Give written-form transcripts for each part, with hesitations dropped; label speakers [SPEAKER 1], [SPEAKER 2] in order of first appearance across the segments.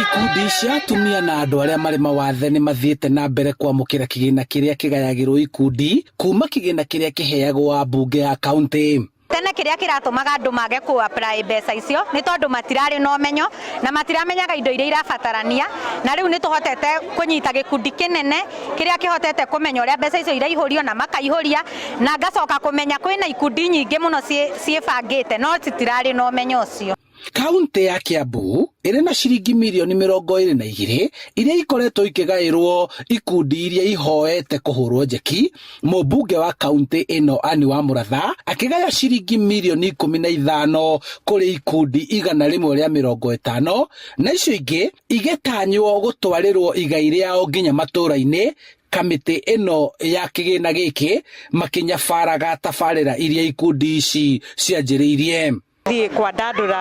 [SPEAKER 1] Ikundi cia atumia na andũ arĩa marĩ mawathe nĩ mathiĩte na mbere kwamũkĩra kĩgĩna kĩrĩa kĩgayagĩrwo ikundi kuma kĩgĩna kĩrĩa kĩheagwo ambunge a kaunti.
[SPEAKER 2] Tene kĩrĩa kĩratũmaga andũ mage kũ apply mbeca icio nĩ tondũ matirarĩ na ũmenyo na matiramenyaga indo iria irabatarania, na rĩu nĩ tũhotete kũnyita gĩkundi kĩnene kĩrĩa kĩhotete kũmenya ũrĩa mbeca icio iraihũrio na makaihũria, na ngacoka kũmenya kwĩna ikundi nyingĩ mũno ciĩbangĩte no citirarĩ na ũmenyo ũcio.
[SPEAKER 1] Kauntĩ ya Kiambu ĩrĩ na ciringi mirioni 22 iria ikoretwo ikĩgaĩrwo ikundi iria ihoete kũhũrwo njeki. Mũmbunge wa kauntĩ ĩno Anne Wamuratha akĩgaya ciringi mirioni 15 kũrĩ ikundi 150 na icio ingĩ igĩtanywo gũtwarĩrwo igai rĩao nginya matũũra-inĩ. Kamĩtĩ ĩno ya kĩgĩna gĩkĩ makĩnyabaraga tabarĩra iria ikundi ici cianjĩrĩirie.
[SPEAKER 3] Thiĩ kwandandũra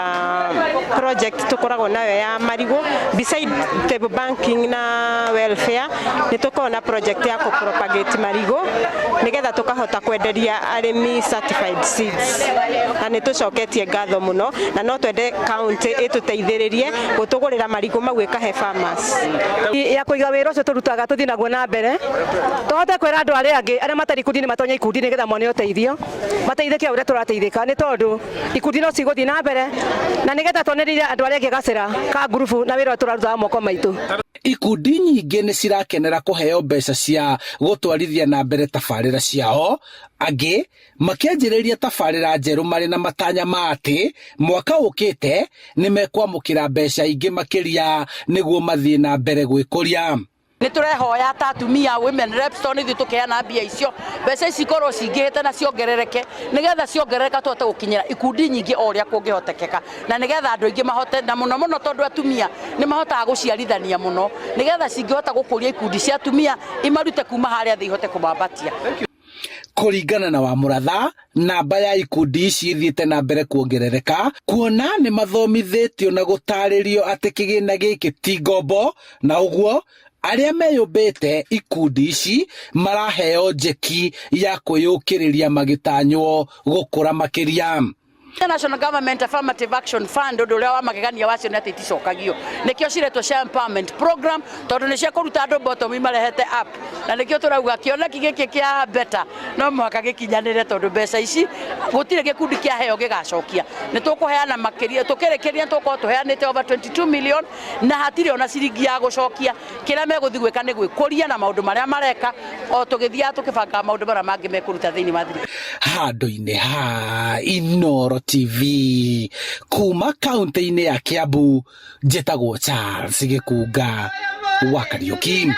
[SPEAKER 3] project tũkoragwo nayo ya marigũ beside table banking na welfare, nĩ tũkoragwo na project ya kũ propagate marigũ nĩgetha tũkahota kwenderia arĩmi certified seeds, na nĩ tũcoketie ngatho mũno na no twende county ĩtũteithĩrĩrie gũtũgũrĩra marigũ mau ĩkahe farmers.
[SPEAKER 4] Ya kũiga wĩra ũcio tũrutaga tũthiĩ naguo na mbere, tũhote kwĩra andũ arĩa angĩ arĩa matarĩ ikundi-inĩ matonye ikundi nĩgetha mone ũteithio, mateithĩke o ũrĩa tũrateithĩka, nĩ tondũ ikundi no cigũthiĩ na mbere na nĩgetha tuonererie andũ arĩa angĩ gacĩra ka ngurubu na wĩra ũrĩa tũraruta wa moko maitũ.
[SPEAKER 1] Ikundi nyingĩ nĩ cirakenera kũheo mbeca cia gũtwarithia na mbere tabarĩra ciao, angĩ makĩanjĩrĩria tabarĩra njerũ marĩ na matanya ma atĩ mwaka ũkĩte nĩ mekwamũkĩra mbeca ingĩ makĩria nĩguo mathiĩ na mbere gwĩkũria.
[SPEAKER 5] Nĩ tũrehoya ta atumia women reps, tondũ nĩ ithuĩ tũkeana mbia icio, mbeca ici ikorwo cingĩhĩte na ciongerereke, nĩgetha ciongerereka tũhote gũkinyĩra ikundi nyingĩ o ũrĩa kũngĩhotekeka, na nĩgetha andũ aingĩ mahote, na mũno mũno tondũ atumia nĩ mahotaga gũciarithania mũno, nĩgetha cingĩhota gũkũria ikundi cia atumia imarute kuma harĩa thĩ ihote kũmambatia.
[SPEAKER 1] Kũringana na Wamuratha, namba ya ikundi ici ithiĩte na mbere kuongerereka kuona nĩ mathomithĩtio na gũtarĩrio atĩ kĩgĩna gĩkĩ ti ngombo, na ũguo arĩa meyũmbĩte ikundi ici maraheo njeki ya kwĩyũkĩrĩria magĩtanywo gũkũra makĩria.
[SPEAKER 5] National Government Affirmative Action Fund, ũndũ ũrĩa wa magegania wacio nĩ atĩ iticokagio, nĩkĩo ciretwo cia empowerment program, tondũ nĩ cia kũruta andũ bottom imarehete up, na nĩkĩo tũrauga kĩoneki gĩkĩ kĩa beta no mũhaka gĩkinyanĩre, tondũ mbeca ici gũtirĩ gĩkundi kĩaheo gĩgacokia. Nĩ tũkũheana makĩria, tũkĩrĩkĩria tũkorwo tũheanĩte over 22 million na hatirĩ ona ciringi ya gũcokia. Kĩrĩa megũthiĩ gwĩka nĩ gwĩkũria na maũndũ marĩa mareka o tũgĩthiaga tũkĩbangaga maũndũ marĩa mangĩ mekũruta thĩinĩ wa thirikari.
[SPEAKER 1] Handũ-inĩ ha Inooro TV kuma kaunti-inĩ ya Kiambu, njĩtagwo Charles Gĩkunga wa Kariũki.